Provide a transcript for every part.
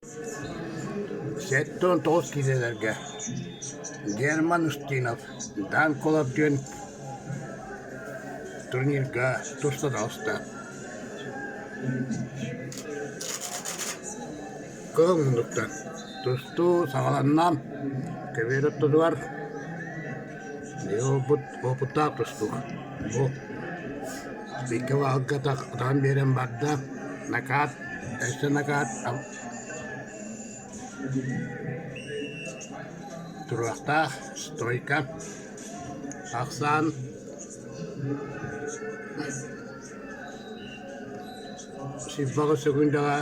79 киилэлэргэ Герман Устинов Дан Кулов диэн турнирга туста таҕыста. Кыһыл муннуктан тустуу саҕаланна, көбүөр ортотугар уопуттаах тустуук бу икки баалга атаҕын биэрэн барда, накаат, өссө накаат Туруохтаах стойка ахсаан сиппаҕы сөкүндэҕэ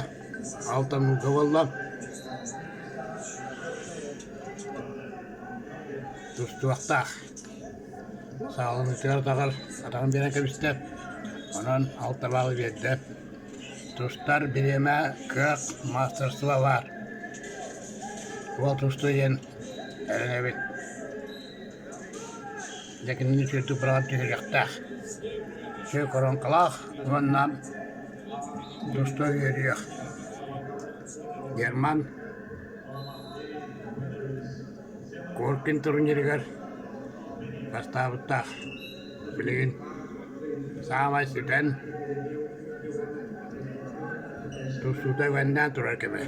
алтан буолла тустуохтаах саалынытыгар атаҕар атаҕын биэрэн кэбистэ онон алта баалы биэрдэ Тустар бириэмэ, кыах, маастарыстыба баар. Уол тустуу диэн эрэнэбит. Дьэ кинини үчүгэйдик быраҕан түһэриэхтээх. Үчүгэй коронкалаах уонна тустуу үөрүйэх. Герман Коркин турнирыгар бастаабыттаах. Билигин саамай сүтэн, тустуута үгэннээн турар кэмэ.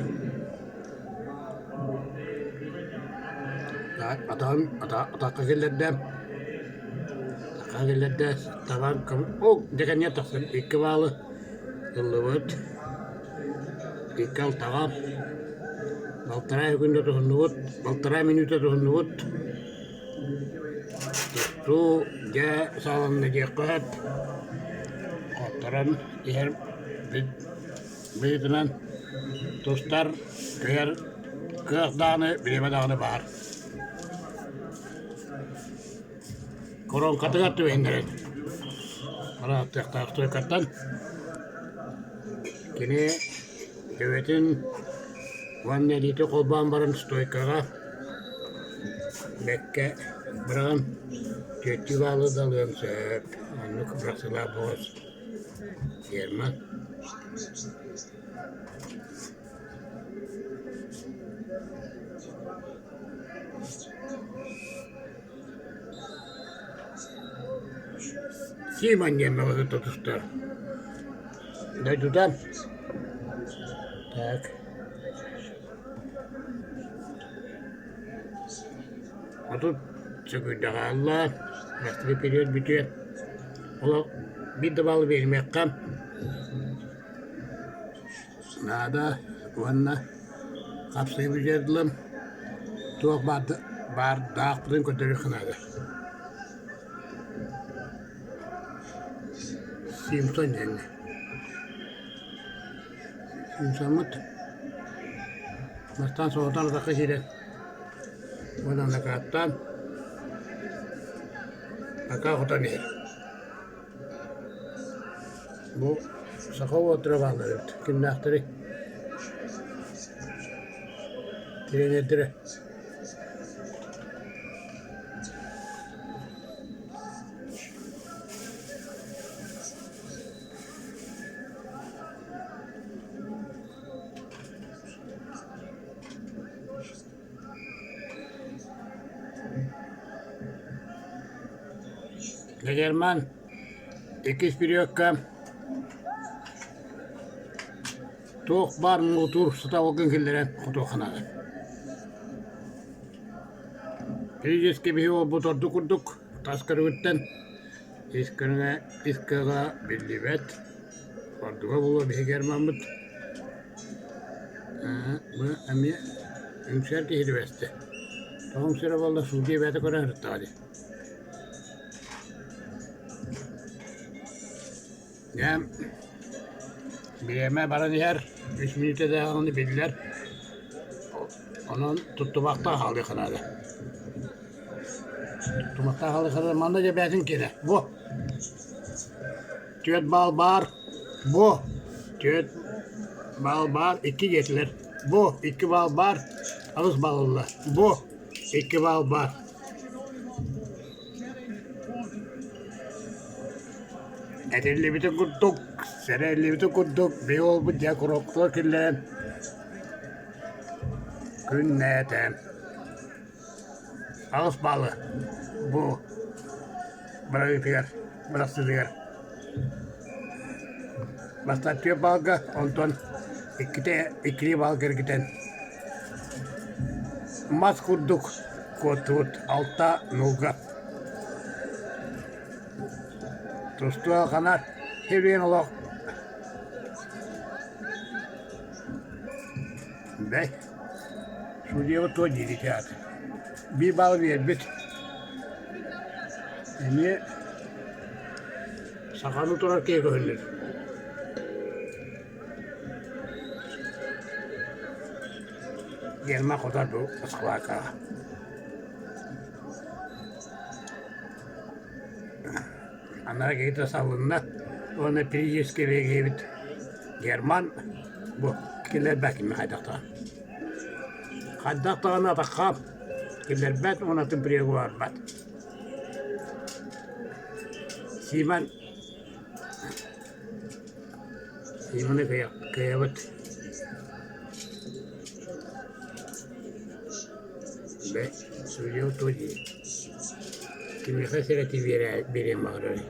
Атаҕын атахха киллэрдэ, атахха киллэрдэ, табан ол дьэкэнньэ тахсан икки баалы ыллыбыт. Икки алтаҕа балтараа күн да туһуннубут, балтараа мүнүүтэ туһуннубут. Тустуу дьэ саҕаланна диэххэ сөп. Хотторон иһэр быһыытынан тустар, кыайар кыах даҕаны, бириэмэ даҕаны баар. Коронкатыгар түбэһиннэрэн арааттыахтаах стойкаттан кини төбөтүн уонна илиитин холбоон баран стойкаҕа бэккэ быраҕан түөртүү баалы да ылыан сөп. Оннук бырахсыылаах бөҕөс Герман. Симон диэн бөҕөһү тутустар. Дойдута так 30 сөкүүндэ хаалла, бастакы период бүтүө. Олох биир да баллы биэримиэххэ наада уонна хапсыһыы бүтүөр дылы туох баардаахпытын көрдөрүөххэ наада. Симсон диэҥҥэ. Симсоммут бастаан соҕотох атахха киирэн уонна накааттаан пока хотон иһэр. Бу саха уолаттара бааллар эбит. Кимнээхтэрий? Тренердэрэ. Герман иккис периодка туох баар муҥутуур сатабылгын киллэрэн хотуохха наада. Физически биһи уолбут ордук курдук тас көрүҥүттэн ис көрүҥэ ис кыаҕа биллибэт. Ордуга буолуо биһи Гермаммыт. Бу эмиэ үҥсэр киһи түбэстэ. Тоҕо үҥсэрэ буолла судьуйа бэйэтэ көрөн сырыттаҕа дии. Дьэ, бириэмэ баран иһэр, үс мүнүүтэ биллэр. Онон туттубахтаах хаалыахха наада. Туттубахтаах хаалыахха наада. Манна дьэ бэйэтин киэнэ. Во! Түөрт баал баар. Бу! Түөрт баал баар. Икки диэтилэр. Бу! Икки баал баар. Аҕыс баал ылла. Бу! Икки баал баар. Этиллибитин курдук, сэрэллибитин курдук, биһи уолбут дьэ куруоктугар киллэрэн. Күннээтэ. 8 баалы бу бырайыытыгар, бырахсыытыгар бастаан 4 баалга, онтон иккитэ иккилии баалга эргитэн мас курдук куоттубут 6-0-га. Тустууга ханар Хевен олох Бэй, судьуйабыт туох диирий театр Биир баалы биэрбит. Эмиэ саханы турар киһи көһүннүр. Герман хотор бу Москвака. Анараа киһитэ салынна уонна периодически киһибит Герман бу киллэрбэт кими хайдах даҕаны. Хайдах даҕаны атахха киллэрбэт уонна атын приемы барбат. Симон Симоны кыайабыт. Бэ, судья то дии. Кимиэхэ сэрэтии биэриэн баҕарарый?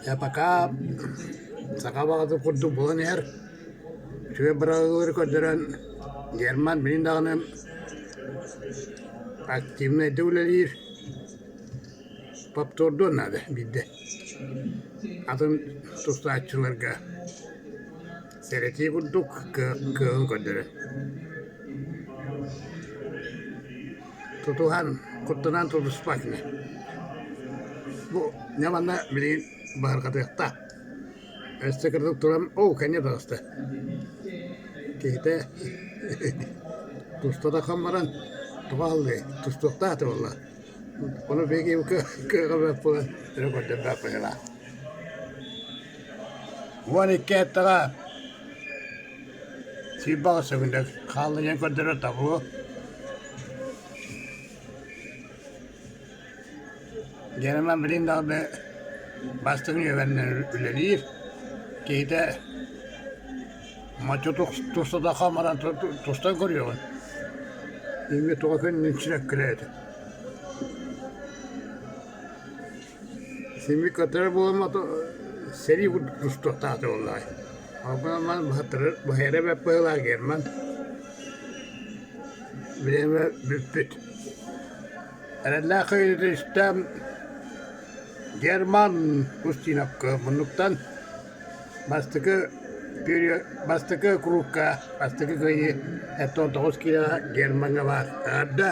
Дьэ пока саха баҕатын курдук буолан иһэр. Үчүгэй быраҕыылары көрдөрөн Герман билин даҕаны активнайдык үлэлиир. Повтордуон наада биирдэ. Атын тустааччыларга сэрэтии курдук кыаҕын көрдөрөр. Тутуһан, куттанан тутуспат ини. Бу дьэ манна билигин баһырҕатыахтаах. Өссө кырдьык туран оо кэнньэ таҕыста. Киһитэ туста да хан баран тоҕо аһыллыай, тустуохтаах этэ буолла. Ону биһиги кыаҕа бэрт буолан өрө көрдөрбөт быһыылаах. 12 эттэҕэ сүүрбэҕэ сөҥүнэ хаалла диэн көрдөрөр табу. Герман билин даҕаны бастыҥ үөбэннэр үлэлиир. Киһитэ мочу тустатахха баран тустан көрүөҕүн. Имҥэ туга күннүн сүрэккилээтэ. Симик көтөрө буолан сэрии курдук тустуохтаах буоллаҕай. Ол баһыйара бэрт быһыылаах Герман. Бириэмэ бүппүт. Эрэллээх истэм Герман Устиновка муннуктан бастакы бастакы кругка бастакы кыайыы 79 киилэҕэ Гермаҥҥа баар. Эҕэрдэ!